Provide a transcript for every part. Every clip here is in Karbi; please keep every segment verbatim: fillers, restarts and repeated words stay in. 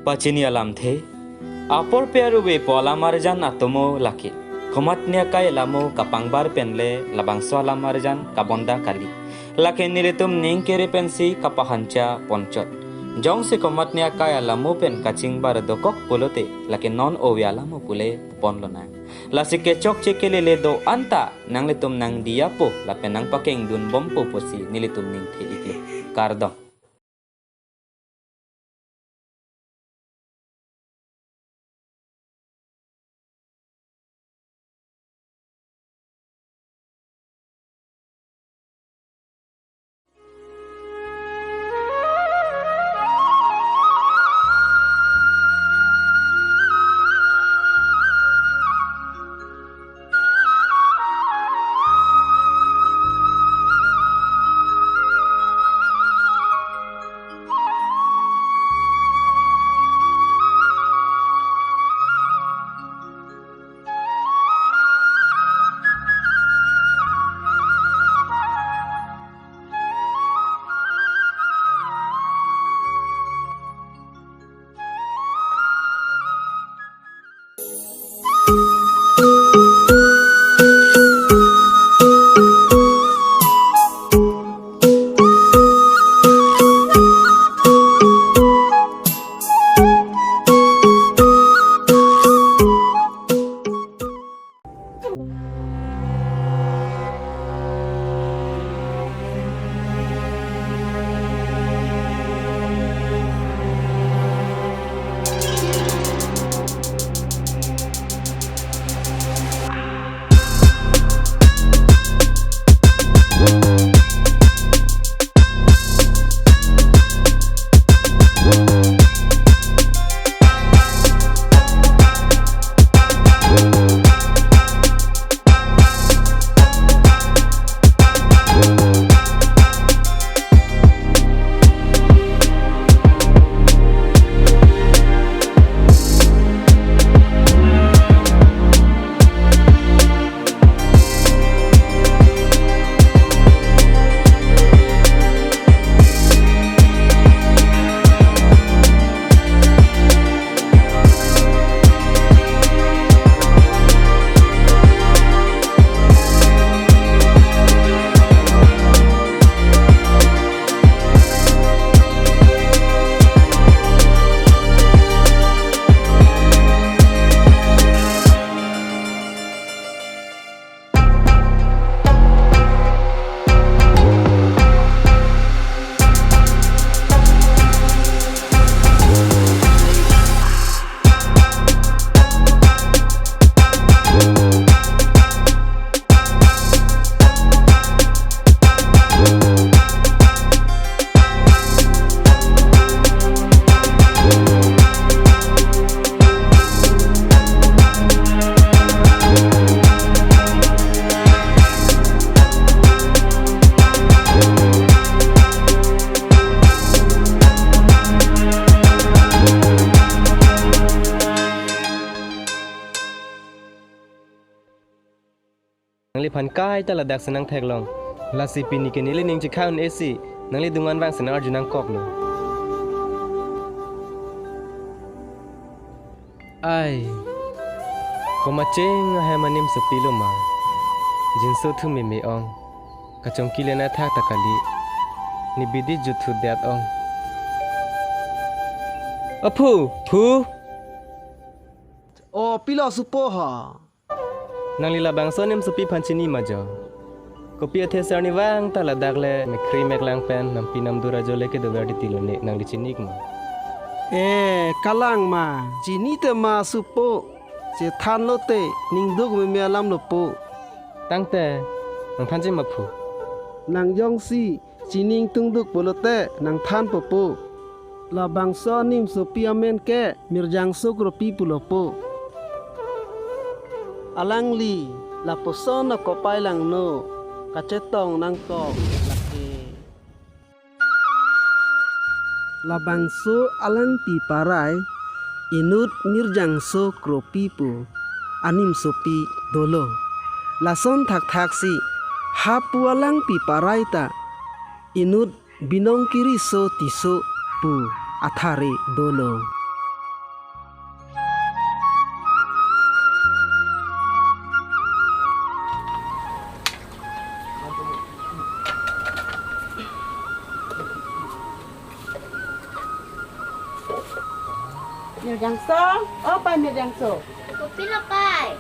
Pachini alamthe. Apor pe aruve pu alam arjan atomo lake. Komatne akai alamo kapangbar penle labangso alam arjan kabonda kali. Lake nelitum ning kere pensi kapahancha ponchot. Jongsi komatne akai alamo pen kachingbar dokok pulote lake non ove alamo pule ponlonang. Lasi kechokche kelele do-an ta nanglitum nangdiyapo lapen nangpakengdunbompo pusi nelitum ningthe-iklo. Kardom. Nangliphan kaita ladak si nangtheklong. Lasi pini ke neli ning chekhan esi, nangli dungan vangsi nang-arju nangkoklo. Ai, komat cheng ahem animsopi lo ma. Jinso thu meme ong. Kachongki le nathak ta kali. Ne bidi juthu det ong. Aphu, phu. O, pilo supo ha. Nangli labangso animsopi aphan chini ma jo. Kopi athe sir ne vang ta ladak le mekhri meklang pen nampi namdur ajo le kedover titi lo ne, nangli chini-ik ma? E, kalang ma, chini te ma supo, chethan lote, ningduk meme alam lo po. Tangte, nangthanji ma phu? Nang jongsi chini ingtungduk pulote nangthanpo po. Labangso animsopi amen ke Mirjangso Kropi pulo po. Alangli lapuson akopai langno kachetong nangkok lake. Labangso alangpi parai inut Mirjangso Kropi pu animsopi dolo. Lason thakthaksi hapu alangpi parai ta inut Binong Kiriso Tisso pu athare dolo. Mirjangso, o pai Mirjangso. Kopilo pai?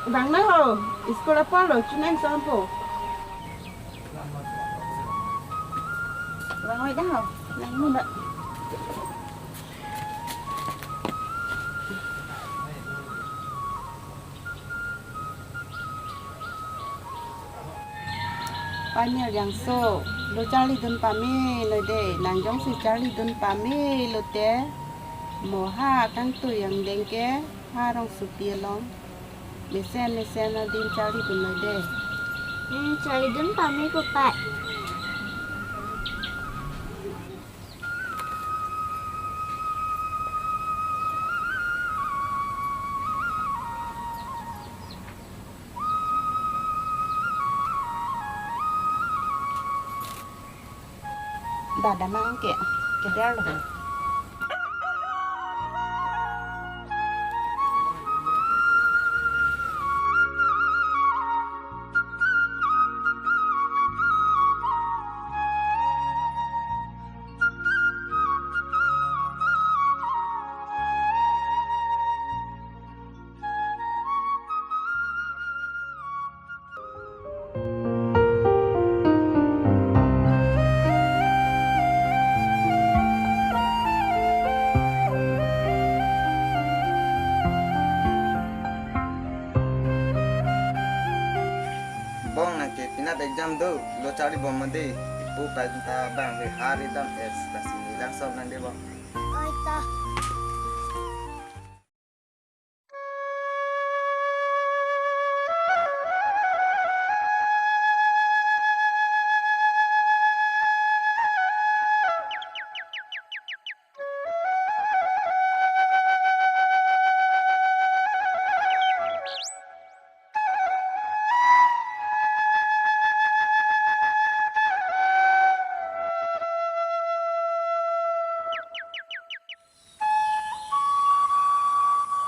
Bang na ho, school apor lo, chunang so ampo. Bang oi dah ho, nang muna. Pai Mirjangso, lo charlidun pame lo de, nang jongsi charlidun pame lote, mo ha kangtui angdeng ke, ha rongsopi along mesen mesen adim charlidun lo de. Hmm, charlidun pame ko pai. Dada mang ke, keder lo. Bong nang ke penap exam do, lo charli bom ma de, ipu pai ta bang he hari dam es, lasi ni lang sop nang de bong. Oi ta.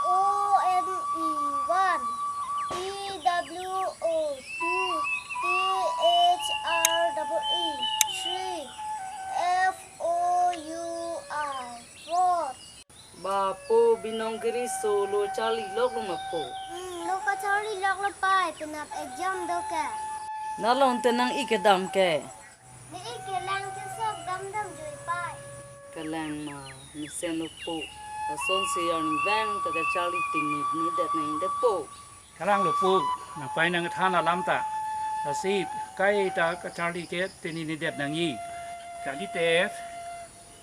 O N E one, T W O two, T H R double E three, F O U R four. Ba po Binong Kiri, so lo charli lok lo ma po? Hmm, lo kacharli lok lo pai, penap exam do ke. Na long te nang-ik kedam ke. Ne-ik kelang ke sok dam dam jui pai. Kalang ma, mesen lo po. Lasonsi arnivang ta kacharli ting ni, ni det nang de po. Kalang lo po, nang pai nang than alam ta. Lasi kaita kacharli ke te ni ni det nangji. Charli te,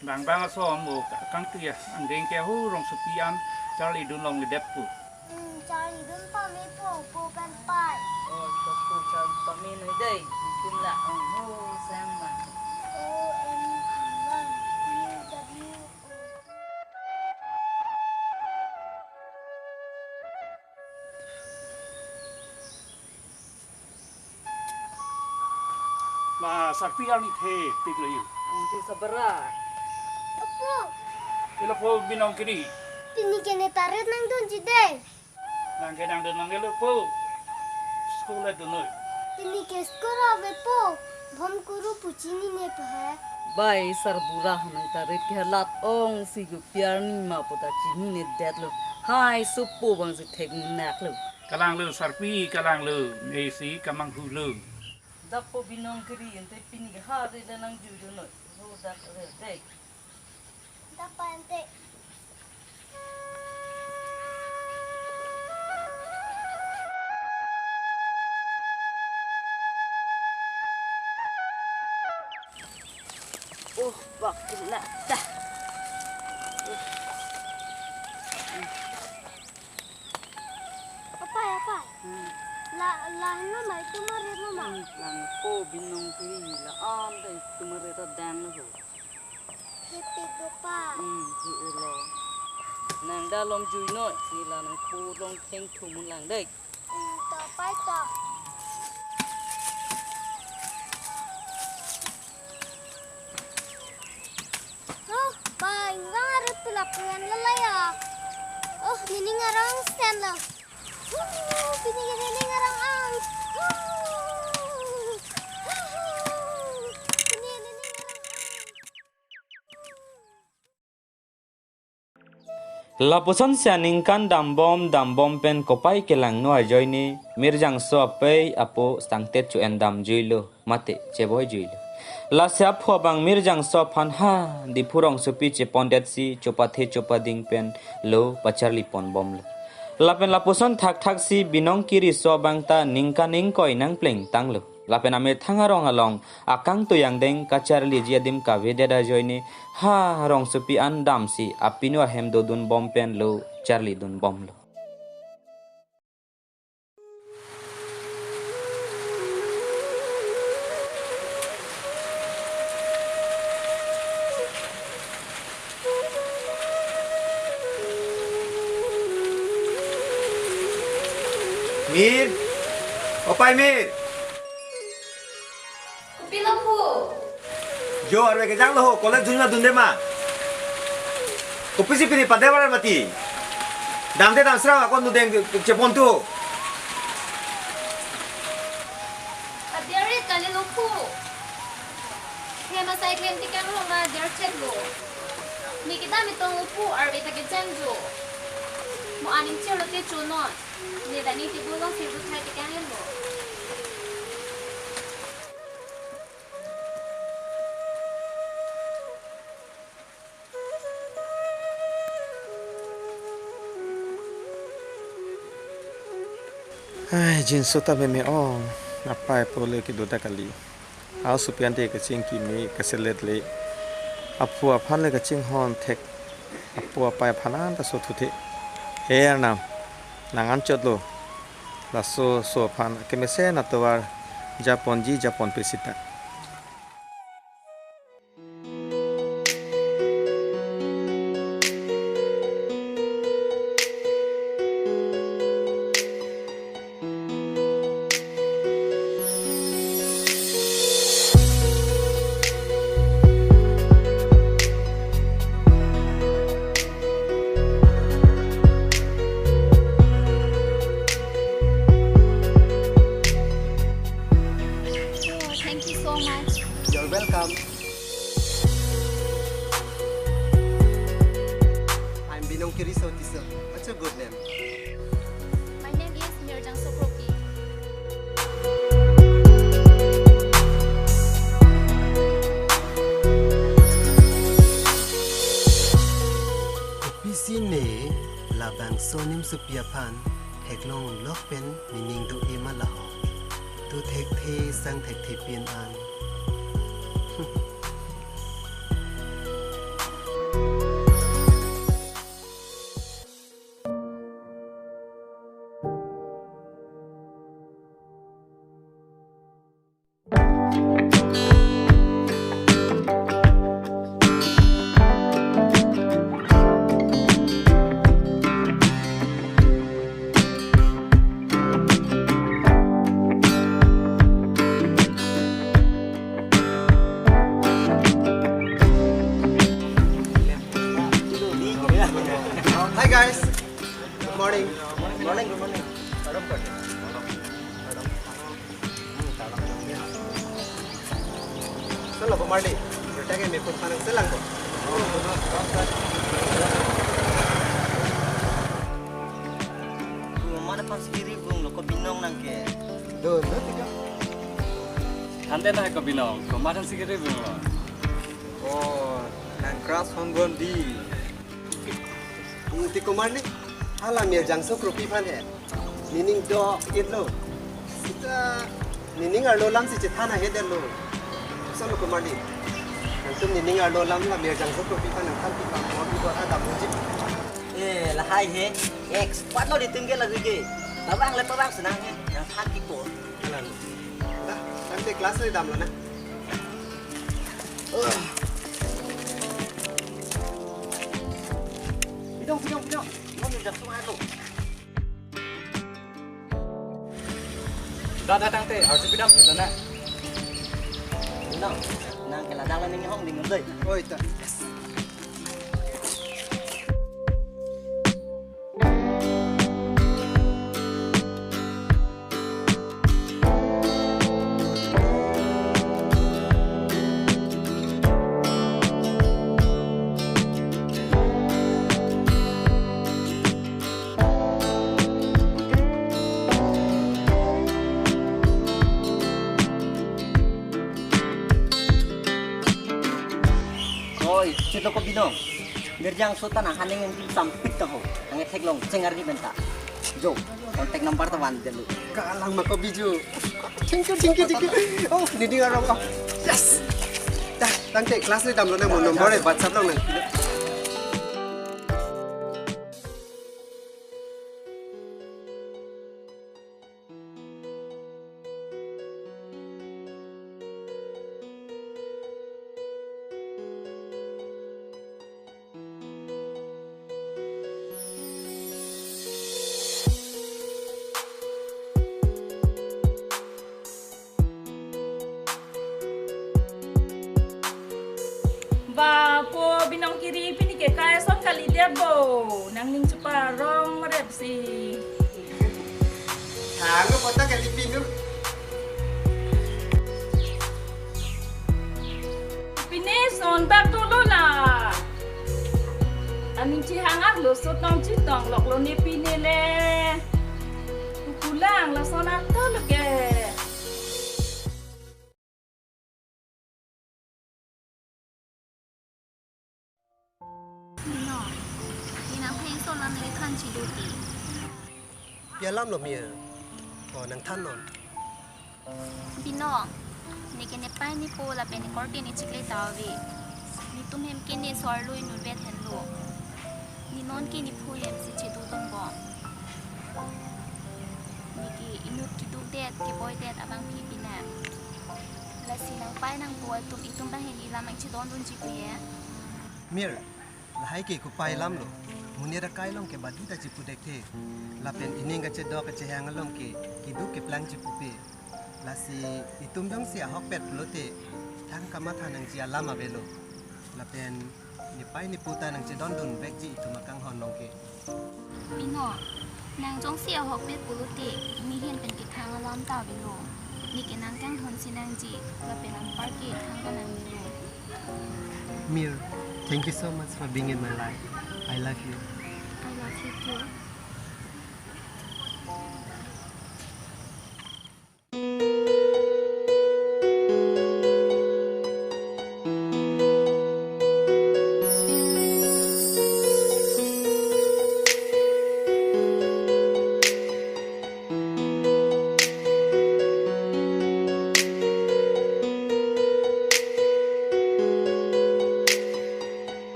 bang bang aso mo ka-, kangtui angdeng ke ho rongsopi an charlidun longledet po. Hmm, charlidun pame po, po pen pai. Oh, to po charli pame noi dei. Mungkin la ong ho sang ma. O N E one, T W O. Ma sarpi arni thepik lo yu. Ang ti sabara. Apo. Ilo po Binong Kiri. Pini ke ne tarit nangdunji dei. Nang ke nangdun nang ke lo po. School dunoi. Pini ke school ave po. Bom kuru pu chinine pe he. Bai sarbura nang tarit ke lat ong si gu piar ni ma po ta chinine det lo. Hai supo bang si thek nak lo. Kalang lo sarpi, kalang lo, ne si kamanghu lo. Dak po Binong Kiri ente pini ke hari le nangjui dunoi. Ho dak re dei. Dak pa ente. Oh, bak kena dah. Apai, apai. Hmm. La, la no mai tumarit no ma. Hmm, lang po Binong Kiri la an dei tumarit ta dang no ho. Thepik do pai. Hmm, thepik lo. Nang da lom jui noi, si la nang po long theng thumun lang dei. Hmm, to pai to. Oh, pai, bang ari pulak pengan lalai ya. Oh, nining arong stand lo. Oh, pini ke nining arong ang. Oh. Pini nining arong ang. Lapuson si aningkan dambom dambom pen kopai kelangno ajoine Mirjangso apei apo sangtet cho-en damjuilo, mate cheboi juilo. Lasi aphu abang Mirjangso aphan ha Diphu rongsopi chepondetsi chopathe chopading pen lo pacharli ponbomlo. Lapen lapuson thakthak si Binong Kiriso abang ta ningkan ingkoi nangplengtanglo. Lapen amethang arong along akangtui angdeng kacharliji adim kavedet ajoine ha rongsopi an damsi apinu ahem dodunbom pen lo charlidunbomlo. Mir, opai Mir. Kopilo phu? Jo, arve kejanglo ho, college dunma dunde ma. Kopisi pini padevar mati. Damde damsra akon nudeng chepontu. Aderit kalilo phu. Hem asai hem tikang rong ma derchetlo. Ne kedam itong lo phu, arve ta kejang jo. Mo aning cherlo te chonon. Ne dani table along sirdu thai tikang henlo. Ai, jinso ta meme ong, apai apo le kedo ta kali. Aosopi ante kachingki me kaselet le. Aphu aphan le kachinghon thek. Apo apai aphan anta so thuthe. He Arnam, nang anchotlo. Laso oso aphan kemesen atovar japonji japonpe sita. Oh, thank you so much. You're welcome. I'm Binong Kiriso Tisso. What's your good name? My name is Mirjangso Kropi. Kopisi ne labangso nimsopi aphan theklong lok pen nening do-e ma laho. Do thekthe sang thekthe pin an. Hi guys. Good morning. Good morning, good morning. Solo, Komarli. Bertanya me pun panang selang ko. Mana pang sendiri bung lo ko Binong nang ke. Do, do tiga. Tande na ko Binong, ko makan sendiri bung lo. Oh, nang crush hon bon di. Ti Komarli, hala Mirjangso Kropi aphan he. Nening do-et lo. Sita nening arlo alam si chethan ahe det lo. Solo Komarli. Nangtum nening arlo alam la Mirjangso Kropi aphan nangthan pipa mo di do ada mujib. Eh, lahai he. Expert lo di tingge lagi ke. Tabang le tabang senang he. Yang than pipo. Alam. Dah, nanti kelas le damlo na. Bidong, bidong, bidong. Bidong, bidong, semua tu. Dah datang te, harus bidang kita na. Bidong, nang kela dalam ini hong dingin deh. Oh, itu. Oi, chito ko Binong. Mirjang sota nang haning ingpin sampik ta ho. Nang ethek long chengar di benta. Jo, contact number ta van delu. Galang ma ko Biju. Thank you, thank you, thank you. Oh, niding arong ko. Yes. Dah, tangte class ni damlo nang mo number e WhatsApp long nang. Ba po Binong kiri pini ke kai son kalidet bo. Nangning cheparong merep si. Halo kota kali pinu. Pini son bak dolo la. Aning chihang arlo sot nong chitong loklo ne pini le. Kulang lason ato lo ke. Binong, ne nangphan son alam le than chido ti. Pi alam lo Mir? O, nang than non. Binong, ne ke ne pai ne po lapen ne korte ne chikle ta ave. Netum hem ke ne so-arlo inutvet henlo. Ne non ke ne phu hem si chedodun bom. Ne ke inut keduk det, keboi det abang phi pinam. Lasi nang pai nang po atum itum bang hini lam ang chedondunji pu ye. Mir, lahai ke kopai alam lo. Monit akai along ke badi ta chipu dekthe. Lapen ining kachedok kachehang along ke keduk keplangji pupe. Lasi itum jongsi ahokpet pulote thang kamatha nangji alam avelo. Lapen ne pai ne po ta nang chedondun vekji itum akanghon along ke. Binong, nang jongsi ahokpet pulote ne ahin pen kethang alam ta avelo. Ne ke nang kanghon si nangji, lapen anpar ke thang ta nang melo. Mir, thank you so much for being in my life. I love you. I love you too.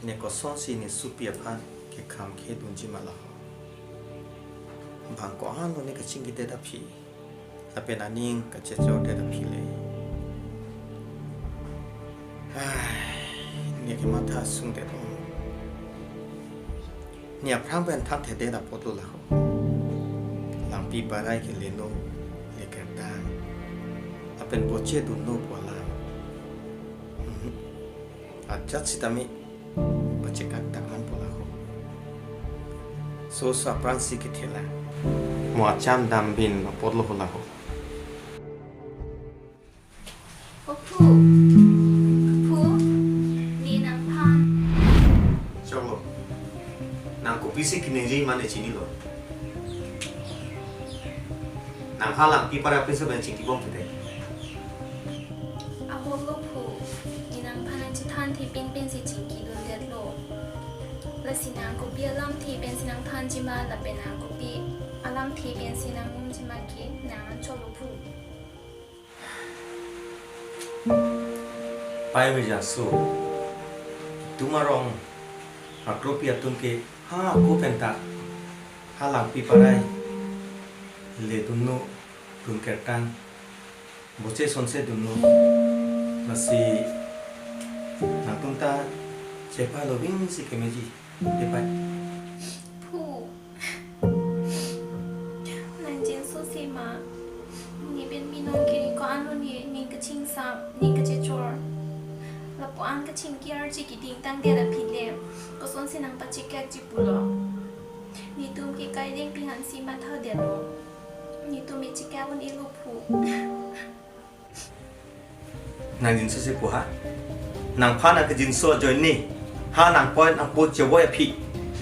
Ne kosonsi ne supi aphan kekham khedunji ma la ho. Bang ko-an lo ne kachingkidet aphi. Lapen aning kachechordet aphi le. Ai, ne kematha sungdet ong. Ne aphrang pen thangthedet apotlo la ho. Langpi parai ke leno, le kerdang. Lapen boche dunno pu alam. Mhm. Ajat sitame pachekak tak man pu la ho. So so aphrangsi kethela. Mo acham dambin apotlo ho la ho. O phu, phu, ne nangphan. Choklo. Nang kopisi kiningri mane chinilo. Nang ha langpi parai apinso pen chingki bom pute. Ahoklo phu, ne nangphan nangchethan thepin pensi chingkidundetlo. Lasi nang kopi alamthe pensi nangthanji ma lapen nang kopi alam Ang thi pensi nang mum chimaki nang cholo phu. Pai meja so. Itum arong akropi atum ke ha ako penta ha langpi parai le dunno dun kertang boche sonse dunno. Lasi nangtum ta chepa loving si kemeji. Chepa. Phu. Nang jinso si ma. Ne pen binong kiri ko-an lo ne, ne kachingsam, ne kachechor. Lapu-an kachingki arji keding tangdet aphi le. Kosonsi nang pachekakji pulo. Netum ke kaideng pihan si matha detlo. Netum me chekak un-elo phu. Nang jinso si pu ha. Nangphan nang kejinso ajoine. Ha nangpoi nangpo chevoi aphi.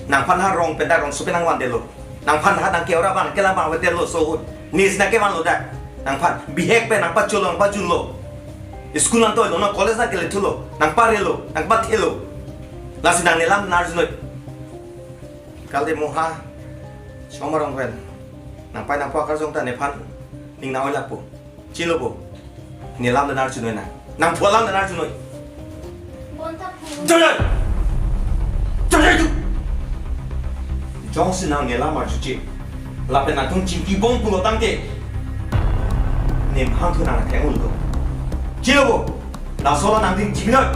Nangphan ha rong penta rongso pen nangvandetlo. Nangphan ha nang ke ora bang kelang bang vedetlo so ahut. Ne si nang kevanlo dak. Nangphan bihek pen nangpacholo nangpajunlo. School nangtoilo, nang college nangkelethulo, nangparelo, nangpathelo. Lasi nang nelam nang arjunoi. Kalite mo ha. Chom arong pen. Nangpai nangpo akarjong ta nephan ning nang-oi lapo. Chilo bo. Nelam nang arjunoi nang. Nangphu alam nang arjunoi. Bonta phu. Jai jai! Jai jai tu! Jongsi nang nelam arjuji. Lapen nangtum chingki bom pulo tangte. Nemhang thu nang theng-un do. Chilo bo. Laso la nangtum chingki noi.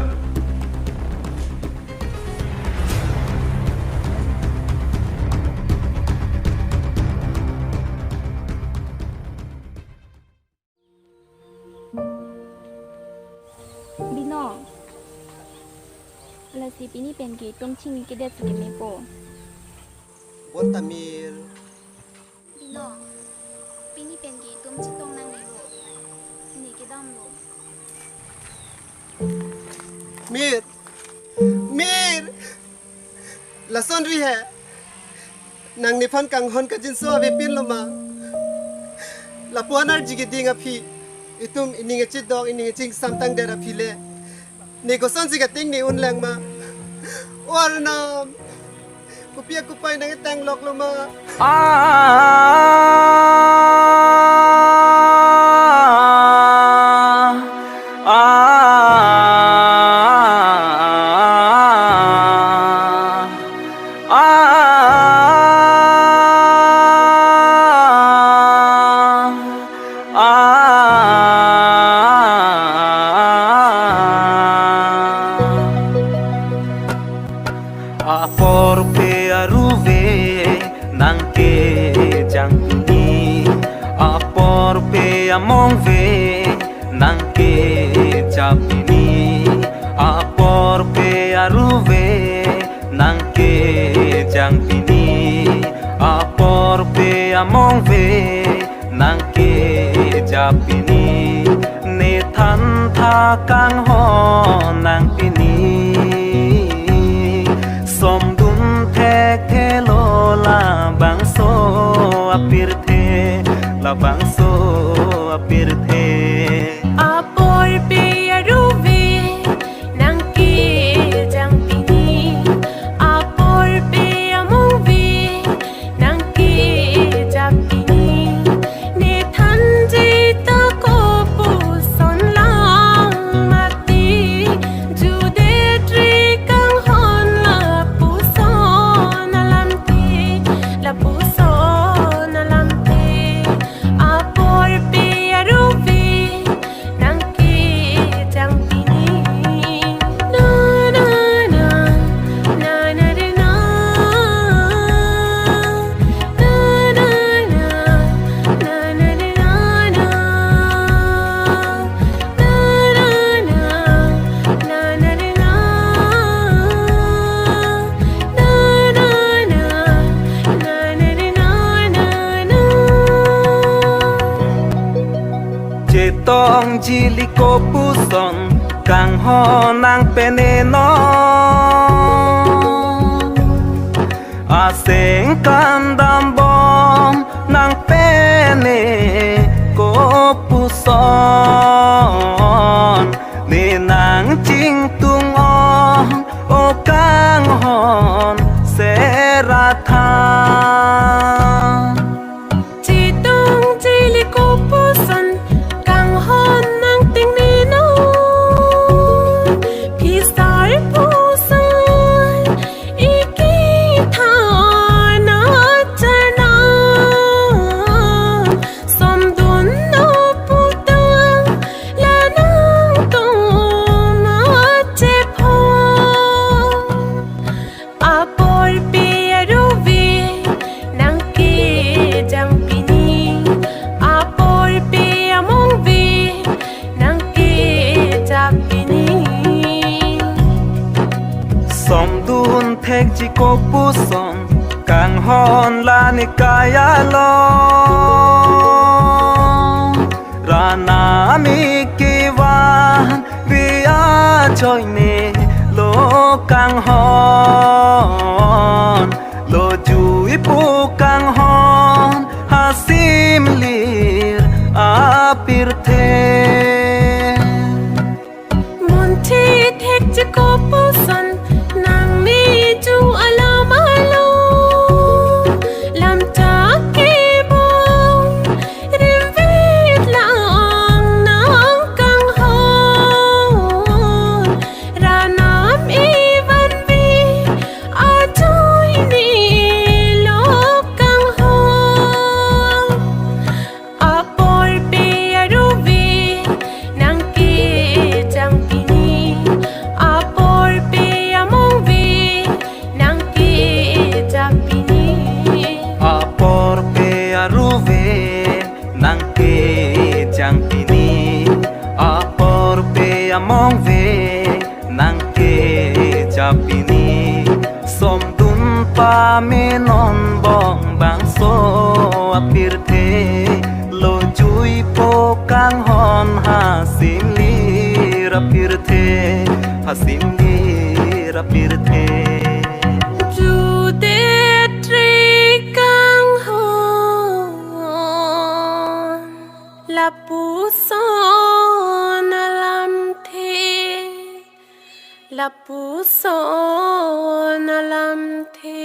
Binong. Lasi pini pen ke itum chingki kedet si kemepo. Bonta Mir. Binong. Pini pen ke itum chetong nangnelo. Ne kedamlo. Mir. Mir. Lasonri he. Nang nephan kanghon kajinso avepinlo ma. Lapu-an arji keding aphi. Itum ining echidok ining echingsam tangdet aphi le. Ne kosonsi kating ne unlang ma. O Arnam. Kopi akopei nang etang loklo ma. Ah, ah, ah, ah. Ah. Aporpe aruve nang kejang pini, aporpe amongve nang kejap pini, aporpe aruve nang kejang pini, aporpe amongve nang kejap pini, ne thantha kanghon nang pini. Somdun thekthelo labangso apirthe, labangso apirthe. Aporpe aruve nang kejang pini, aporpe amongve nang kejap pini, ne thanji ta kopuson lang mati, judet ri kanghon lapuson alamthe, lapuson alamthe, aporpe aruve nang kejang pini. Na, na, na, na, na, re, na. Na, na, na, na, na, re, na, na. Na, na, na, na, na, re, na. Na, na, na, na, na, re, na, na, na. Chetongji li kopuson kanghon nang pene no. Aseng kandam bom nang pene kopuson, ne nang chingtung ong o kanghon serathan. Puson kanghon la ne kai along, Ranami kevan vi ajoine lo kanghon, lo jui pu kanghon hasim lir apirthe. Monthi thek cheko puson nang me ju alam alo, lam ta kebong rimvit lang nang kanghon, Ranami vanve ajoine lo kanghon. Apor pe aruve nang kejang pini, apor pe among ve nang keja pini. Apor pe aruve nang kejang pini, apor pe among ve nang keja pini. Somdun pame non bongbangso apirthe, lo jui po kanghon hasim lir apirthe, hasim lir apirthe. Judet re kanghon, lapuson alamthe, lapuson alamthe.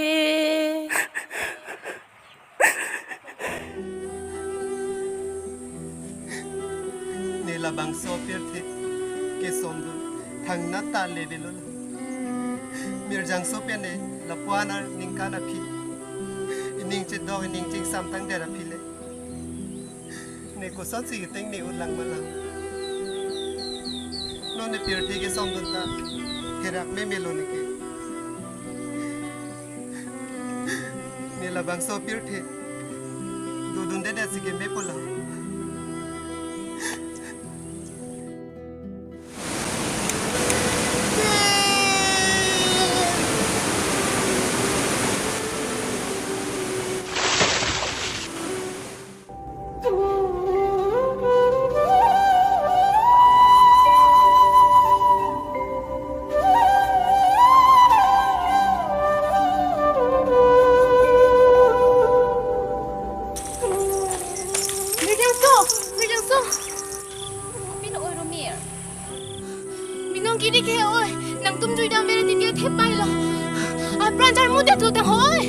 Ne labangso apirthe kesomdun thangnat ta le avelo. Mirjangso pen ne lapu-an aningkan aphi, ining chedok ining chingsam tangdet aphi le, ne kosonsi keteng ne utlang malang. Non ne pirthe kesomdun ta herak me melo ne ke. Ne labangso pirthe dodundedet si ke me pulang. Mirjangso, Mirjangso. Pin oi Romir. Binong Kiri ke oi, nangtum juidam vere titi thepai lo. Apran charmudet lo tang hoi.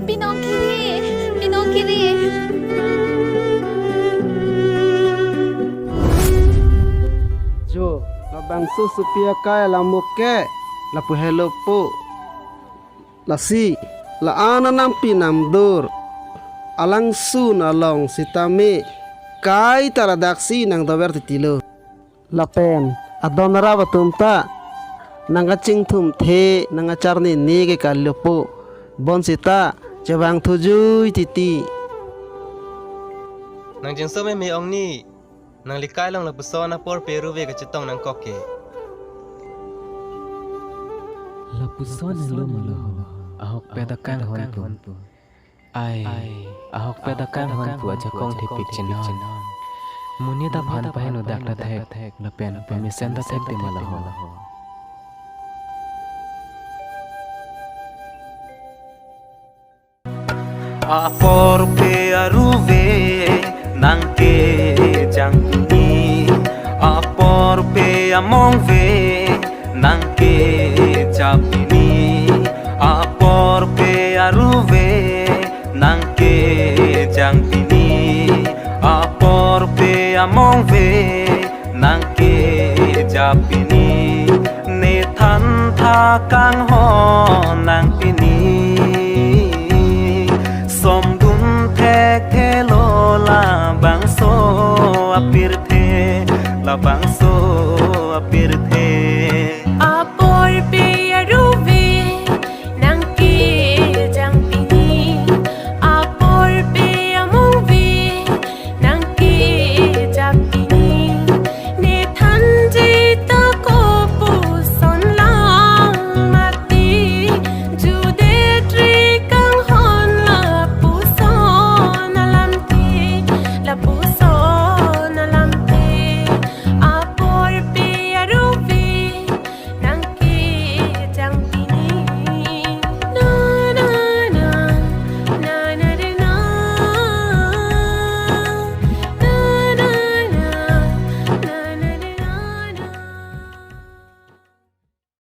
Binong Kiri, Binong Kiri. Jo, labangso supi akai alam ke, lapu helo po. Lasi, la-an anam pinam dur, alangsun along sitame, kaita ladaksi nangdover titilo. Lapen adon arap atum ta nangkachingthumthe, nangkacharnine ke kalipo. Bonsita chevangthu jui titi. Nang jengso meme ong ni. Nangli kai along lapuson apor pe aruve kachetong nangkok ke. Lapuson helo ma lo ho. Ahokpet akanghon pu. Ai, ahokpet akanghon pu ajakong thepik chenon. Monit aphan paheno dak ta thek, lapen pamesen ta thek te ma lo ho. Apor pe aruve nang kejang pini, apor pe among ve nang keja pini, apor pe aruve nang kejang pini, apor pe among ve nang keja pini, ne thantha kanghon nang pini,